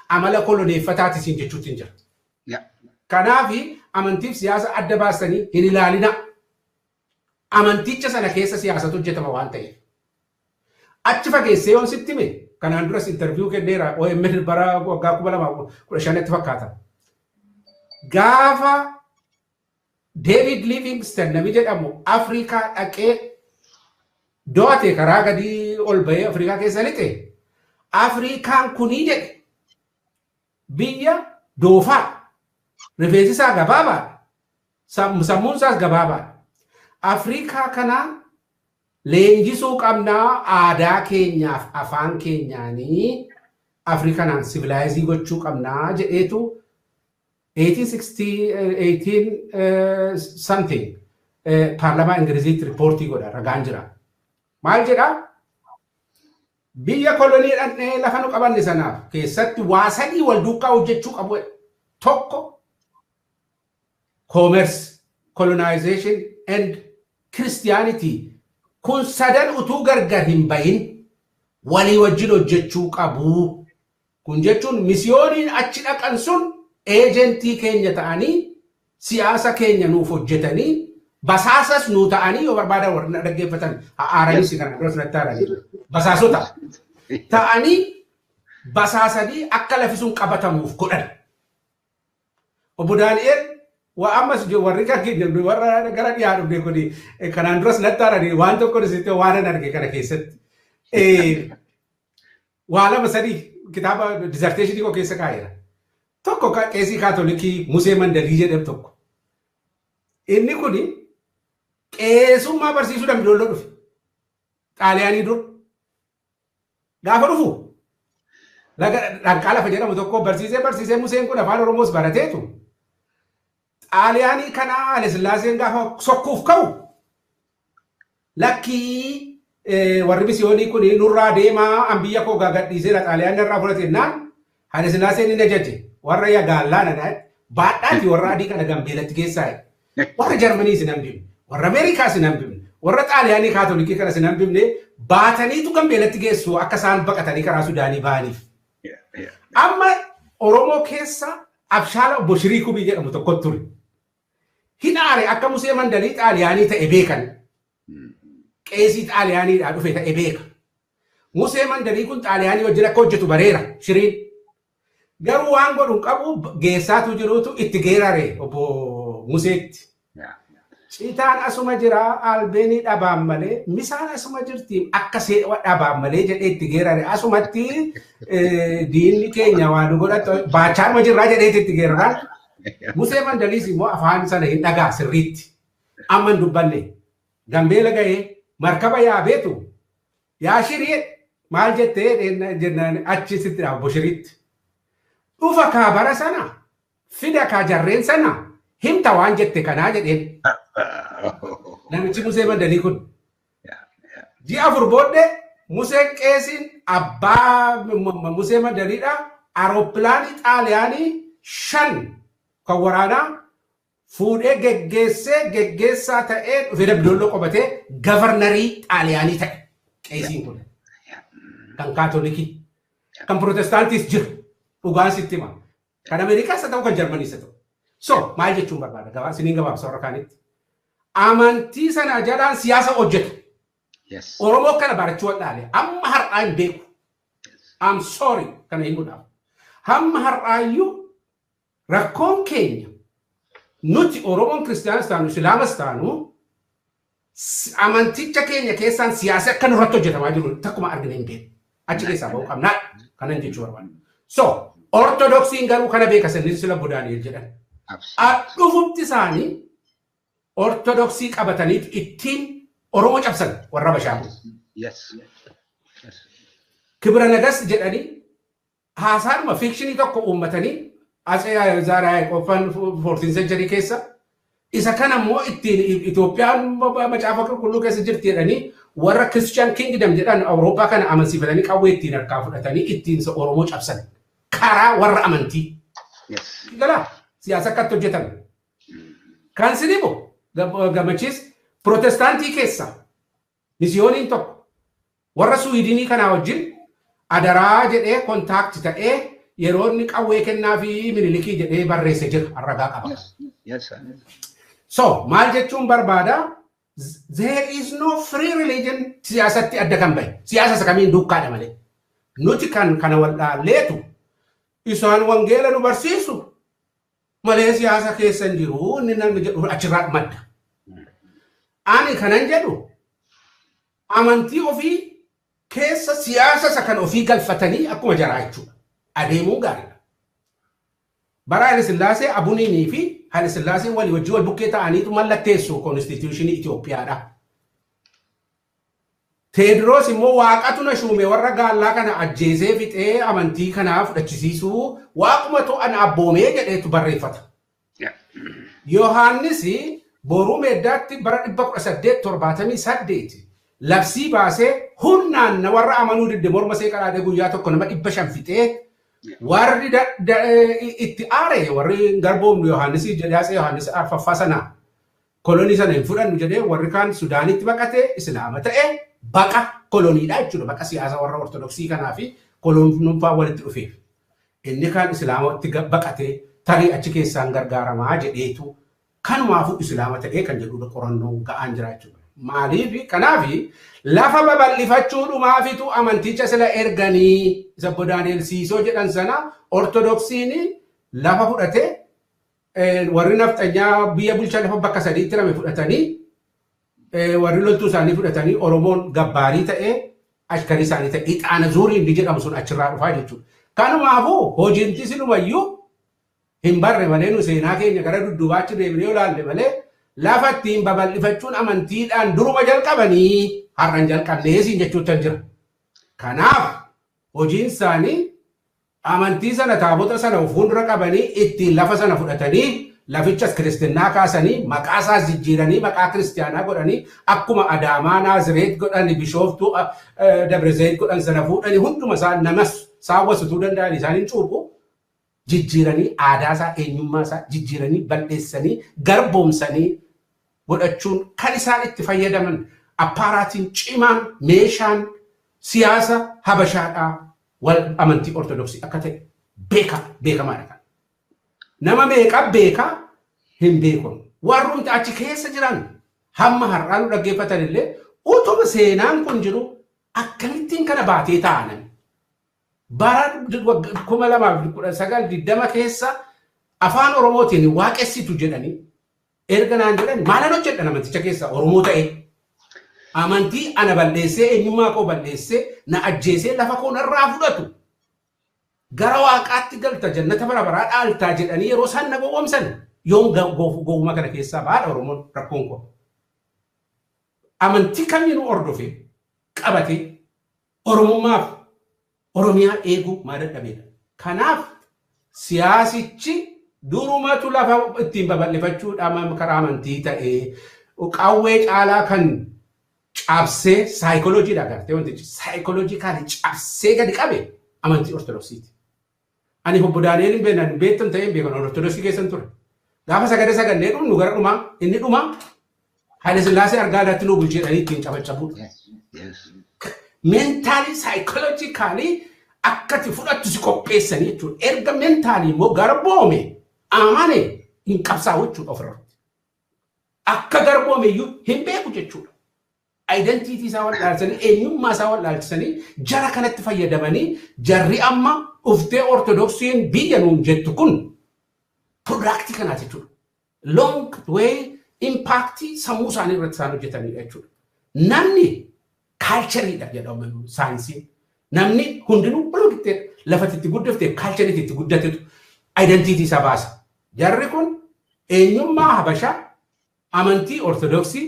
amala koloneeffataati siin jechuutti hin jira. Kanaaf amantiif siyaasa adda baasanii hin ilaalina. Amanticha sana keessa siyaasatu hojjetama waan ta'eef. Achi fageessee yoon sitti hime kanaan duras interview kenneera OMN bara waggaa 2015tti fakkaata. Gaafa David Livingstone namni jedhamu Afrikaa dhaqee do'ate karaa gadii ol bahee Afrikaa keessa lixe Afrikaan kunii jedhe biyya doofaa rifeensi isaa gabaabaadha sammuun isaas gabaabaadha. Afrikaa kana leenjisuu qabnaa aadaa keenyaaf afaan keenyaanii Afrikanaan civilize gochuu qabnaa jedheetu 1860 18 something paarlamaa Ingiliziitti riippoortii godha ragaan jira. Maal jedhaa? Biyya kolonii dhaqnee lafa nu qabanne sanaaf keessatti waa sadii wal duukaa hojjechuu qabu. Tokko commerce, colonization and Christianity kun sadan utuu gargar hin bahin walii wajjin hojjechuu qabu. Kun jechuun misiyooniin achi dhaqan sun eejentii keenya ta'anii siyaasa keenya nuuf hojjetanii basaasas nuu ta'anii yoo barbaadan warra dhaggeeffatan aaranis kana duras natti aaranii basaasota. Ta'anii basaasanii akka lafi sun qabatamuuf godhan. Obbo Daani'el waa ammas warri kan keenya warra gara dhiyaa dhufne kun kanaan duras natti haaranii waan tokko sitti waan an arge kana keessatti. Waa lama sadii kitaaba dissertation koo keessa kaa'eera. Tokko qeesii kaatolikii Musee Mandalii jedhamu tokko. Inni kuni qeesummaa barsiisuu Dambidolloo dhufe. Xaaliyaanii dur. Gaafa dhufu dhanqaa lafa jedhamu tokko barsiisee barsiisee Museen kun afaan Oromoos barateetu. Xaaliyaanii kana Haile Sillaaseen gaafa sokkuuf ka'u lakkii warri misiyoonii kun nurraa deemaa an biyya koo gadhiiseera Xaaliyaan narraa fudhate jennaan Haile Sillaaseen inni ajaje warra yagaallaa nana baadhaati warra adii kana Gambeelatti keessaa warra Jarmanii sin hambifne warra Ameerikaa sin hambifne warra Xaaliyaanii kaatolikii kana sin hambifne baataniitu Gambeelatti geessu akka isaan baqatanii karaa Sudaanii ba'aniif. Amma Oromoo keessa abshaala obbo Shirii Kubii jedhamu tokko ture. Hidhaare akka Musee Mandalii Xaaliyaanii ta'e beekan. Qeesii Xaaliyaaniidhaa dhufe ta'e beeka. Musee Mandalii kun Xaaliyaanii wajjin akka hojjetu bareera Shiriin. Garuu waan godhu qabu geessaatu jiruutu itti geerare obbo Museetti. Citaan asuma jira albeenii dhabaan malee misaan asuma jirti akka seewa dhabaan malee jedhee itti geerare asumatti diinni keenya waan nu godhattu baachaadhuma jirraa jedhee itti geeraraan. Musee Mandaliis immoo afaan sana hin dhagaa sirriitti. Amma hin dubbanne Gambeela ga'ee markaba yaabeetu yaa Shirii maal jettee jennaan achi sitti obbo Shiriitti. Dhufa kaa bara sana fida kaa jarreen sana himta waan jette kanaa jedheen. Namichi Musee Mandalii kun. Ji'a 4 booddee Museen qeesiin abbaa Musee Mandaliidha. Aerooppilaanii Xaaliyaanii 5 kan waraanaa fuudhee geggeessee geggeessaa ta'ee dhufee Dambidolloo qabatee gavarnarii Xaaliyaanii ta'e qeesiin kun. Kan Kaatolikii. Kan Pirotestaantiis jira. Dhugaan sitti hima. Kan Ameerikaas haa ta'u kan Jarmaniis haa ta'u. So maal jechuun barbaada? Isiniin gabaabsa warra kaanitti. Amantii sana jalaan siyaasa hojjetu. Oromoo kana barachuu waldhaale. Amma har'aa hin beeku. I'm sorry kana himuudhaaf. Hamma har'aayyuu rakkoon keenya nuti Oromoon Kiristiyaanas taanu Islaamas taanu amanticha keenya keessaan siyaasa akka nurratti hojjetamaa jiru takkuma argina hin beeku. Achi keessaa ba'uu qabnaa kanan jechuu barbaada. So Ortodoksiin garuu kana beeka sanni sila Daani'el jedhan. Dhufumti isaanii Ortodoksii qabataniitu ittiin Oromoo cabsan warra Habashaa kun. Kibira Nagas jedhanii haasaadhuma fiikshinii tokko uummatanii Atsee Zaaraa Yaaqoob 14th century keessa isa kana immoo ittiin Itoophiyaan macaafa qulqulluu keessa jirti jedhanii warra Christian Kingdom jedhan Awurooppaa kana amansiifatanii qawwee ittiin harkaa fudhatanii ittiin Oromoo cabsan karaa warra amantii. Galaa siyaasa akkatti hojjetan. Kan sinibu Gammachiis Protestaantii keessa misiyooniin tokko warra Suwiidinii kanaa wajjin adaraa jedhee kontaakti ta'ee yeroo inni qawwee kennaa fi Minilikii jedhee barreesse jira ragaa qaba. So maal jechuun barbaada? There is no free religion siyaasatti adda kan bahe. Siyaasa isa kamiin duukaadha malee. Nuti kan kana waldhaalleetu isaan wangeela nu barsiisu malee siyaasa keessa hin jiru inni namni jedhu achirraa madda. Ani kanan jedhu amantii ofii keessa siyaasa isa kan ofii galfatanii akkuma jaraa jechuudha. Adeemuun gaariidha. Bara Haile Sillaasee Abuniinii fi Haile Sillaaseen walii wajjin wal bukkee ta'aniitu mallatteessu konstituushinii Itoophiyaadha. Teediroos immoo waaqatu na shuume warra gaallaa kana ajjeesee fixee amantii kanaa fudhachisiisuu waaqumatu ana abboomee jedheetu barreeffata. Yohaannis boruu meddaatti bara 1878 labsii baasee humnaan warra amanuu didde morma see qaraadee guyyaa tokko nama 500 fixee warri itti aare warri garboomnu Yohaannis jedhee Atsee Yohaannis arfaffaa sana kolonii sana hin fudhannu jedhee warri kaan Sudaanitti baqatee Islaama ta'e baqa koloniidha jechuudha. Baqa siyaasa warra Ortodoksii kanaa fi kolonummaa walitti dhufeef. Inni kaan Islaamatti baqatee tarii achi keessaan gargaaramaa jedheetu kanumaafuu Islaama ta'ee kan jedhudha qorannoon ga'aan jira jechuudha. Maaliif kanaaf lafa babal'ifachuudhumaafitu amanticha sila erganii isa obbo Daani'el Siisoo jedhan sana Ortodoksiin lafa fudhatee warri nafxanyaa biyya bulchan lafa bakka sadiitti rame fudhatanii warri loltuu isaanii fudhatanii Oromoon gabbaarii ta'ee ashkarii isaanii ta'e ixaana zuurii inni jedhamu sun achirraa dhufaa jechuudha. Kanumaafuu hojiin silumayyuu hin barre malee nu seenaa keenya gara dudduubaatti deemnee ilaalle malee lafa ittiin babal'ifachuun amantiidhaan duruma jalqabanii har'an jalqabnee siin jechuutti jira. Kanaaf hojiin isaanii amantii sana taabota sana fuuldura qabanii ittiin lafa sana fudhatanii lafichas kiristinnaa kaasanii maqaa isaas jijjiiranii maqaa kiristiyaanaa godhanii akkuma Adaamaa Naazireet godhanii Bishooftuu Dabrezeet godhan sana fuudhanii hunduma isaa namas saawwasituu danda'an isaaniin cuuphu jijjiiranii aadaa isaa eenyummaa isaa jijjiiranii balleessanii garboomsanii godhachuun kan isaan itti fayyadaman appaaraatiin cimaan meeshaan siyaasa habashaadhaa wal amantii Ortodoksii akka ta'e beekamaadha kan. Nama meeqa beekaa hin beekon. Warrumti achi keessa jiran hamma har'aa nu dhaggeeffatan illee utuma seenaan kun jiru akkamittiin kana baatee taa'anan. Bara 2019 keessa afaan Oromootiin waaqessitu jedhanii erga naan jedhan maalan hojjedhan amanticha keessa Oromoo ta'e. Amantii ana balleessee eenyummaa koo balleessee na ajjeesee lafa koo narraa fudhatu. Gara waaqaatti galta jannata bara baraa dhaaltaa jedhanii yeroo isaan na gowwoomsan yoom gowwummaa kana keessaa baadha Oromoon rakkoon koo. Amantii kamiinuu hordofee qabatee Oromummaaf Oromiyaa eeguu maa dadhabeedha. Kanaaf siyaasichi durumatu lafa ittiin babal'ifachuudhaan karaa amantii ta'ee qawwee caalaa kan cabsee saayikoloojiidha agartee wantichi saayikoloojikaali cabsee gadi qabe amantii Ortodoksiiti. Ani obbo Daani'el hin beeknan beektan ta'ee hin beekan Ortodoksii keessan ture. Gaafa sagada sagannee dhumnu gara dhumaa inni dhumaa Haile Sillaasee argaa irratti nu bulcheedhanii ittiin cabaccabuudha. Mentaalii saayikoloojikaalii akkati fudhattu si qopheessanii jechuudha. Erga mentaalii immoo garboome amane hin qabsaa'u jechuudha ofirratti. Akka garboome iyyuu hin beeku jechuudha. Identiitii isaa wallaalchisanii eenyummaa isaa wallaalchisanii jara kanatti fayyadamanii jarri amma dhuftee Ortodoksiin biyya nuun jettu kun piroodaaktii kanaati jechuudha. Long way impaaktii sammuu isaanii irratti isaan hojjetanidha jechuudha. Namni kaalchariidha jedhamu saayinsiin. Namni hundinuu waluma qixxeedha. Lafatti itti guddifte kaalchariitti itti guddatetu identiitii isaa baasa. Jarri kun eenyummaa Habashaa amantii Ortodoksii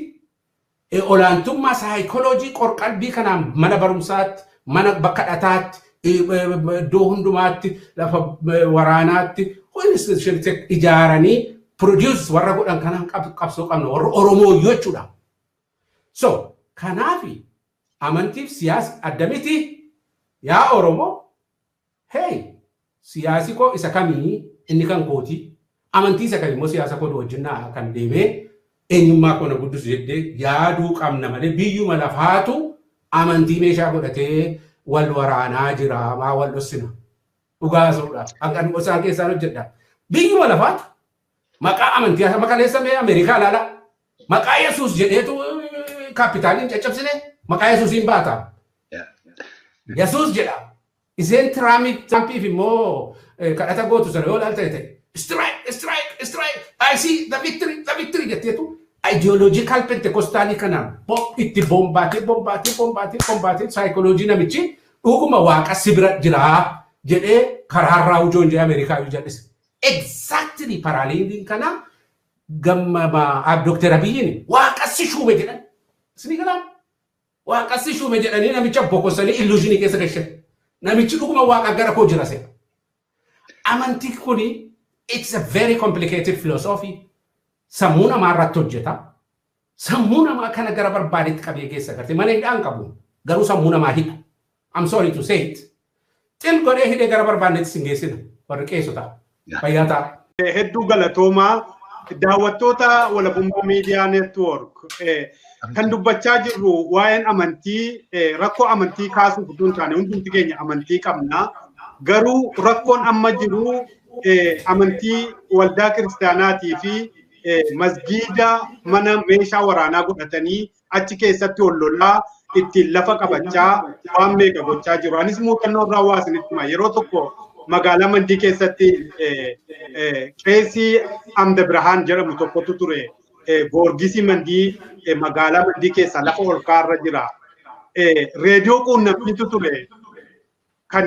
olaantummaa saayikoloojii qorqalbii kanaan mana barumsaatti, mana bakka dhataatti, iddoo hundumaatti, lafa waraanaatti ijaaranii produce warra godhan kanaan qabsoo qabna warra Oromoo jechuudha. So kanaaf amantiif siyaasa adda miti yaa Oromoo hey siyaasi koo isa kamii inni kan kooti amantii isa kamii immoo siyaasa koo wajjin kan deemee eenyummaa koo na guddisu jettee yaaduu qabna malee biyyuma lafaatu amantii meeshaa godhatee wal waraanaa jira maa wal dhossina dhugaa suudha hanqan isaan keessaan hojjedha biyyuma lafaatu maqaa amantii maqaleessa mee Ameerikaa ilaala maqaa Yesuus jedheetu kaapitaaliin caccabsine maqaa Yesuusiin baata Yesuus jedha iseen Tiraampiif immoo kadhata gootu sana yoo ilaalte ta'e strike strike strike I see the victory the victory jetteetu ideological pentecostaalii kana itti bombaatee bombaatee bombaatee bombaatee saayikoloojii namichi dhuguma waaqa si bira jiraa jedhee karaarraa ujoon jedhee Ameerikaa iyyuu jal'ise. Exactly paraaliin kana gamma Dr. Abiyyiin waaqa si shuume jedhan. Isinii galaan waaqa si shuume jedhanii namicha bokosanii illuushinii keessa gashan. Namichi dhuguma waaqa gara koo jira se'a. Amantii kuni it's a very complicated philosophy. Sammuu namaa irratti hojjeta. Sammuu namaa kana gara barbaadetti qabee keessa garte mana hidhaan qabu. Garuu sammuu namaa hidha. I'm sorry to say it. Xil godhee hidhee gara barbaannetti sin geessina. Warri qeessota. Fayyaa ta'a. Hedduu galatoomaa daawwattoota walabummaa miidiyaa neetwoork kan dubbachaa jirru waa'een amantii rakkoo amantii kaasuuf utuu hin taane hundumti keenya amantii qabna. Garuu rakkoon amma jiru amantii waldaa kiristaanaatii fi Masgiida mana meeshaa waraanaa godhatanii achi keessatti hollolaa ittiin lafa qabachaa waan meeqa gochaa jiru. Anis muuxannoo irraa waa isinitti hima. Yeroo tokko magaalaa Mandii keessatti qeesii Amda Birhaan jedhamu tokkotu ture. Goorgisii Mandii magaalaa Mandii keessa lafa ol kaarra jira. Reediyoo quunnamtiitu ture. Kan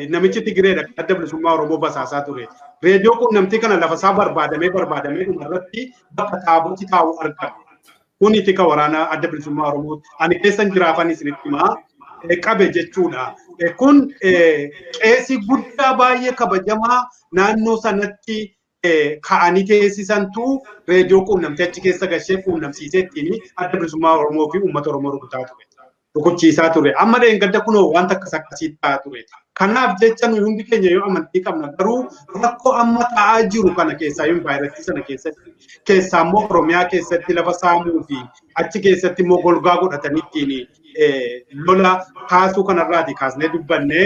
namichi Tigireedha adda bilisummaa Oromoo basaasaa ture. Reediyoo quunnamtii kana lafa isaa barbaadamee barbaadamee dhumarratti bakka taabooti taa'u argame. Kun tika waraanaa adda bilisummaa Oromoo ani keessan jiraafan isinitti himaa qabe jechuudha. Kun qeesii guddaa baay'ee kabajamaa naannoo sanatti ka'anii teessisantu reediyoo quunnamtii achi keessa gashee quunnamsiisee ittiin adda bilisummaa Oromoo fi uummata Oromoo rukutaa ture. Rukuchiisaa ture. Amma dheengadda kunoo wanta akkas akkasii ta'aa ture. Kanaaf jecha nuyi hundi keenya yoo amantii qabna garuu rakkoo amma ta'aa jiru kana keessaa yoo vaayirasii sana keessatti keessaa immoo Oromiyaa keessatti lafa saamuu fi achi keessatti immoo golgaa godhatanii ittiin lola kaasuu kanarraati kaasnee dubbannee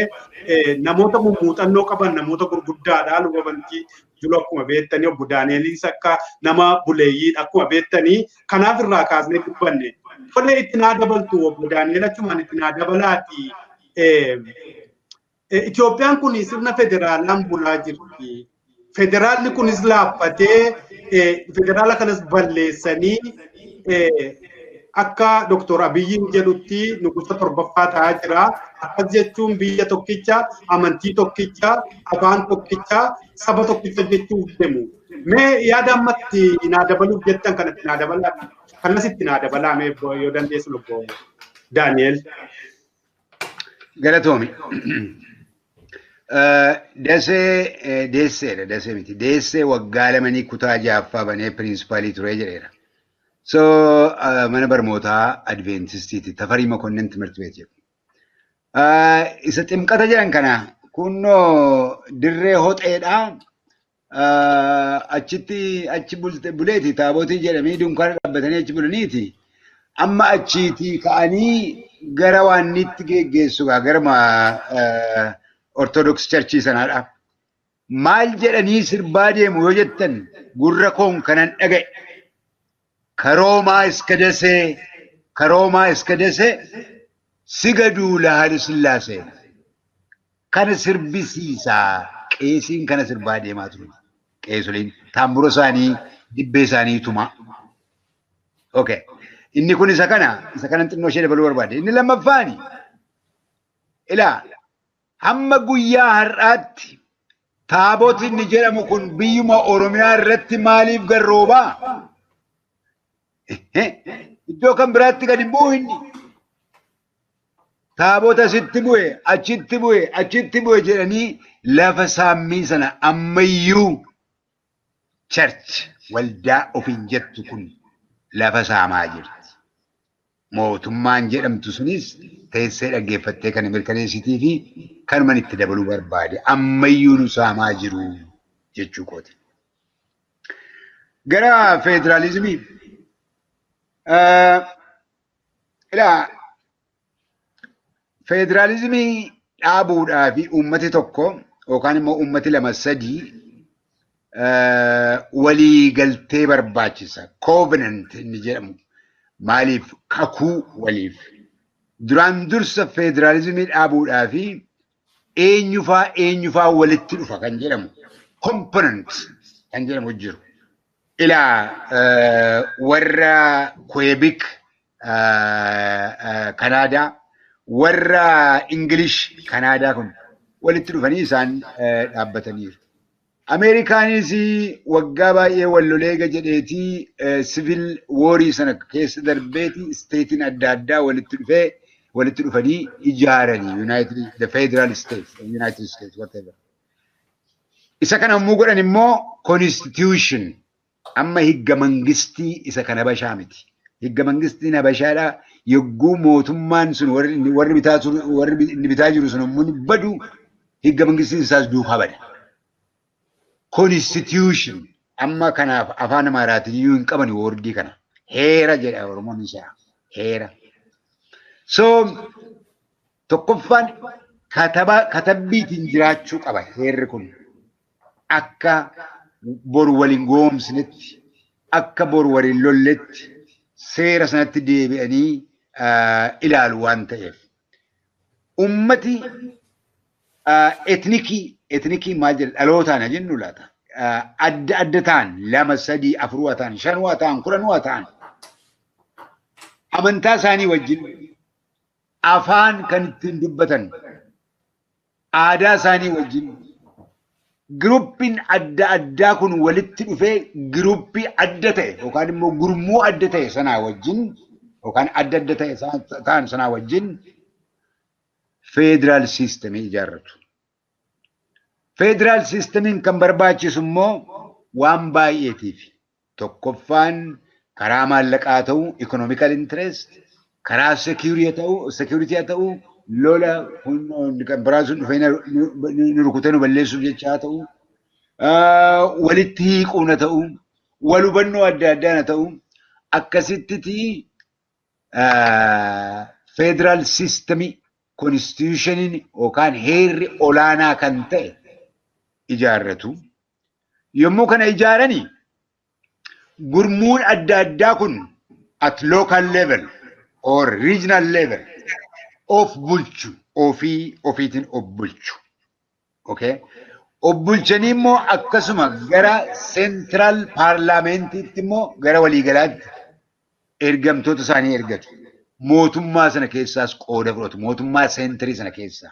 namoota mummuuxannoo qaban namoota gurguddaadha luba bantii jiru akkuma beektanii obbo Daani'eliis akka nama buleeyyiidha akkuma beektanii kanaaf irraa kaasnee dubbanne. Tolee itti naa dabaltu obbo Daani'el achumaan itti naa dabalaati. Itoophiyaan kun sirna federaalaan bulaa jirti. Federaalli kunis laaffatee federaala kanas balleessanii akka Dr. Abiyyiin jedhutti nugusa torbaffaa ta'aa jira. Akkas jechuun biyya tokkicha, amantii tokkicha, afaan tokkicha, saba tokkicha jechuuf deemu. Mee yaada ammatti naa dabaluuf jettan kanatti naa dabalaa. Kanas itti naa dabalaa mee yoo dandeessu obbo Daani'el. Galatoomi. Dasee deesseedha dasee miti. Deessee waggaa lamanii kutaa ja'affaa banee pirinsipaalii ture jedheera. So mana barnootaa Adventistiiti Tafarii Makonnin Timirti Beet jedhu. Isa ximqata jedhan kana kunnoo dirree hoxeedha. Achitti achi buleeti taabotii jedhamee dunkaana dhaabbatanii achi bulaniiti. Amma achiitii ka'anii gara waannitti geggeessu gara Ortodoks Charchii sanaadha. Maal jedhanii sirbaa deemu yoo jettan gurra koon kanan dhaga'e. Karoomaa iska dasee, karoomaa iska dasee, sigaduu Haayile Sillaasee. Kana sirbisiisaa qeesiin kana sirbaa deemaa ture. Qeesoliin taambura isaanii dibbee isaanii tumaa. Okay. Inni kun isa kana xinnoo ishee dabaluu barbaade. Inni lammaffaani ilaa hamma guyyaa har'aatti taaboti inni jedhamu kun biyyuma Oromiyaa irratti maaliif garroobaa? Iddoo kan biraatti gadi bu'u inni. Taabota asitti bu'e, achitti bu'e, achitti bu'e jedhanii lafa saammii sana ammayyuu church waldaa ofiin jettu kun lafa saamaa jirti. Mootummaan jedhamtu sunis teessee dhaggeeffattee kan mirkaneessitii fi kanuman itti dabaluu barbaade ammayyuu nu saamaa jiru jechuu kooti. Gara federaalizimii. Ilaa federaalizimii dhaabuudhaa fi uummati tokko yookaan immoo uummati lama sadii walii galtee barbaachisa. Covenant inni jedhamu maaliif kakuu waliif. Duraan dursa federaalizimii dhaabuudhaa fi eenyufaa eenyufaa walitti dhufa kan jedhamu component kan jedhamu jiru. Ilaa warra Quebec Kanaadaa warra English Kanaadaa kun walitti dhufanii isaan dhaabbataniiru. Ameerikaanis waggaa baay'ee wal loleega jedheetii civil warii sana keessa darbeeti isteetiin adda addaa walitti dhufee walitti dhufanii ijaaranii United the Federal States United States whatever. Isa kana yommuu godhan immoo constitution amma higga mangistii isa kan Habashaa miti. Higga mangistiin Habashaadha yogguu mootummaan sun warri bitaa jiru sun yommuu badu higga mangistiin isaas duukaa bada. Constitution amma kanaaf afaan Amaaraatiin iyyuu hin qaban wordii kana. Heera jedha Oromoon isaa. Heera. So tokkoffaan katabbiitiin jiraachuu qaba heerri kun. Akka boru waliin goomsinetti Akka bor waliin lolletti seera sanatti deebi'anii ilaalu waan ta'eef. Ummati ethnicii maal jedha dhalootaan jennu laata. Adda adda ta'an 2, 3, 4 ta'an 5 ta'an 10 ta'an amantaa isaanii wajjin afaan kan ittiin dubbatan aadaa isaanii wajjin Giruppiin adda addaa kun walitti dhufee giruppii adda ta'e yookaan immoo gurmuu adda ta'e sanaa wajjin yookaan adda adda ta'e ta'an sanaa wajjin federal systemii ijaarratu. Federal systemiin kan barbaachisu immoo waan baay'eetiif. Tokkoffaan karaa maallaqaa ta'u economical interest, karaa security haa ta'u lola kan biraan sun dhufee nu rukutee nu balleessuuf jecha haa ta'u, walitti hiiquun haa ta'u, wal hubannoo adda addaan haa ta'u, akkasitti federal systemii constitutioniin yookaan heerri olaanaa kan ta'e ijaarratu. Yommuu kana ijaaranii gurmuun adda addaa kun at local level or regional level of bulchu, ofii ofiitiin of bulchu. Okay? Of bulchanii immoo akkasuma gara central parliamentiitti immoo gara waliigalaatti ergamtoota isaanii ergatu. Mootummaa sana keessaas qooda fudhatu. Mootummaa centerii sana keessaa.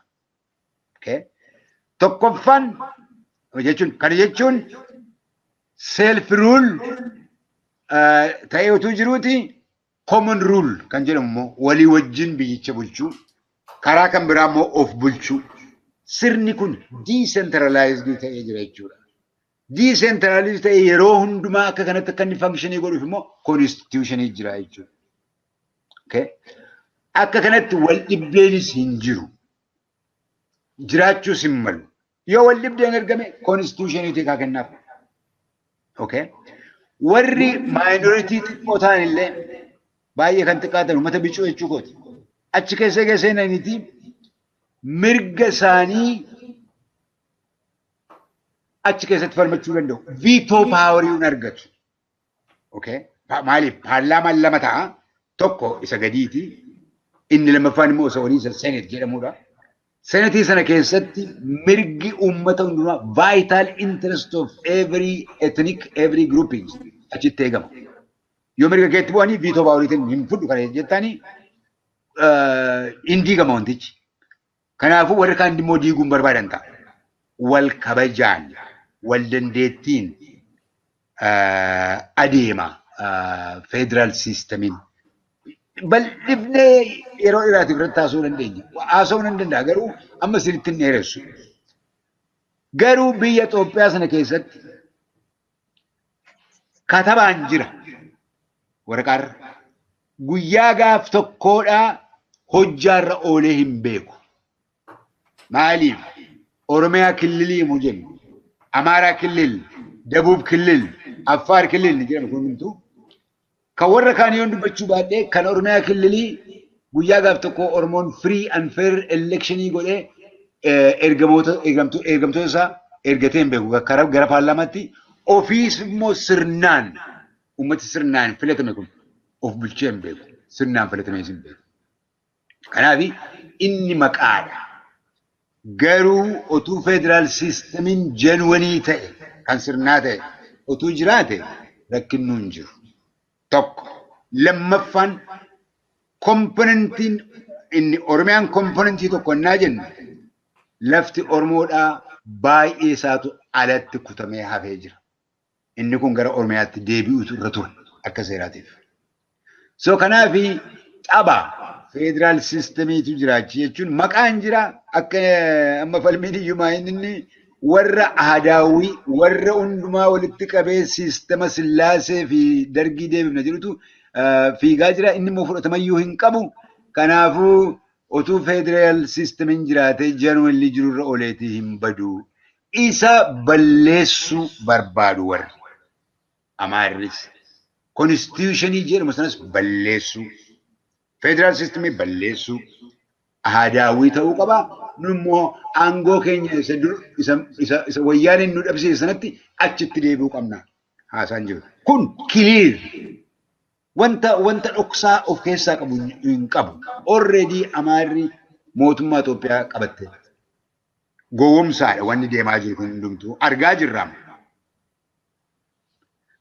Okay? Tokkoffaan jechuun kana jechuun self rule ta'ee utuu jiruuti common rule kan jedhamu immoo walii wajjin biyyicha bulchuu, karaa kan biraa immoo of bulchuu. Sirni kun decentralized ta'ee jira jechuudha. Decentralized ta'ee yeroo hundumaa akka kanatti akka inni functionii godhuuf immoo constitutionii jira jechuudha. Okay? Akka kanatti wal dhibdeenis hin jiru. Jiraachuus hin malu. Yoo wal dhibdeen argame constitutionii kaa kennaaf. Okay? Warri minority xiqqoo ta'an illee baay'ee kan xiqqaatan uummata bicuu jechuu kooti. Achi keessa seenaniiti mirga isaanii achi keessatti falmachuu danda'u. Veto powerii hin argatu. Okay? Maaliif paarlaamaan lama ta'a. Tokko isa gadiiti. Inni lammaffaan immoo isa olii isa Senate jedhamudha. Senetii sana keessatti mirgi uummata hundumaa vital interest of every ethnic, every grouping achitti eegama. Yoo mirga keetti bu'anii veto poweriitiin hin fudhu kana jettanii hin diigama wantichi. Kanaafuu warri kaan immoo diiguun barbaadan ta'a. Wal kabajaan, wal dandeettiin adeema federal systemiin. Bal'ifnee yeroo dheeraatiif irratti haasa'uu dandeenya. Haasa'uu nan danda'a garuu amma isinitti hin dheeressu. Garuu biyya Itoophiyaa sana keessatti katabaan jira waraqaarra. Guyyaa gaaf tokkoodhaa hojjaarra oolee hin beeku. Maaliif? Oromiyaa Killilii yommuu jennu, Amaaraa Kilil, Dabuub Kilil, Affaar Kilil ni jedhama kun hundumtuu. Kan warra kaanii yoon dubbachuu baadhee kan Oromiyaa Killilii guyyaa gaaf tokko Oromoon free and fair electionii godhee ergamtoota isaa ergatee hin beeku gara paarlaamaatti ofiis immoo sirnaan uummati sirnaan filatame kun of bulchee hin beeku. Sirnaan filatamee hin beeku. Kanaaf inni maqaadha. Garuu otuu federal systemiin genuinii ta'e kan sirnaa ta'e otuu jiraate rakkinnuu hin jiru. Tokko. Lammaffaan componentiin inni Oromiyaan componentii tokko innaa jennu lafti Oromoodhaa baay'ee isaatu alatti kutamee hafee jira. Inni kun gara Oromiyaatti deebi'utu irra ture akka seeraatiif. So kanaaf xaba federal systemiitu jiraachi jechuun maqaan jira akka amma falmiin iyyumaa inni warra aadaawwii warra hundumaa walitti qabee systema Sillaasee fi Dargii deebifna jedhutu fiigaa jira. Inni immoo fudhatamayyuu hin qabu. Kanaafuu otuu federal systemiin jiraatee genuinely jirurra ooleetii hin badu. Isa balleessuu barbaadu warri Amaarris. Constitutionii jedhamu sanas balleessuu. Federal systemii balleessuu. Aadaawwii ta'uu qaba. Nu immoo aangoo keenya isa dur isa wayyaaniin nu dhabsiise sanatti achitti deebi'uu qabna. Haasaan jiru. Kun clear. Wanta dhoksaa of keessaa qabu hin qabu. Already Amaarri mootummaa Itoophiyaa qabatte. Gowwomsaadha wanni deemaa jiru kun hundumtuu. Argaa jirra.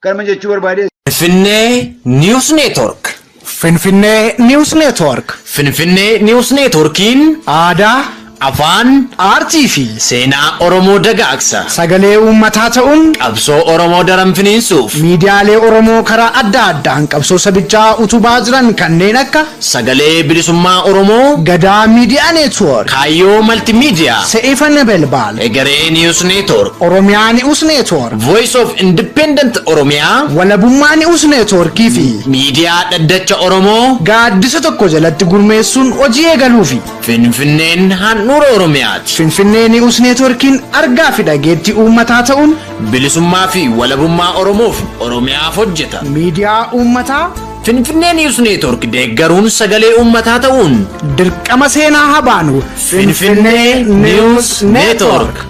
Kanuma jechuu barbaadee. Finfinnee News Network. Finfinnee News Network. Finfinnee News Networkiin aadaa, afaan, aartii fi seenaa Oromoo dagaagsa. Sagalee uummataa ta'uun qabsoo Oromoo daran finiinsuuf miidiyaalee Oromoo karaa adda addaan qabsoo sabichaa utubaa jiran kanneen akka Sagalee Bilisummaa Oromoo, Gadaa Miidiyaa Network, Kaayyoo Maltimiidiyaa, Se'ifa Nebelbaal, Egeree News Network, Oromiyaa News Network, Voice of Independent Oromiyaa, Walabummaa News Networkii fi Miidiyaa Dhaddacha Oromoo gaaddisa tokko jalatti gurmeessuun hojii eegaluufi. Finfinneen handhuura Oromiyaati. Finfinnee News Networkiin argaa fi dhageettii uummataa ta'uun bilisummaa fi walabummaa Oromoof Oromiyaaf hojjeta. Miidiyaa uummataa Finfinnee News Network deeggaruun sagalee uummataa ta'uun dirqama seenaa habaanu. Finfinnee News Network.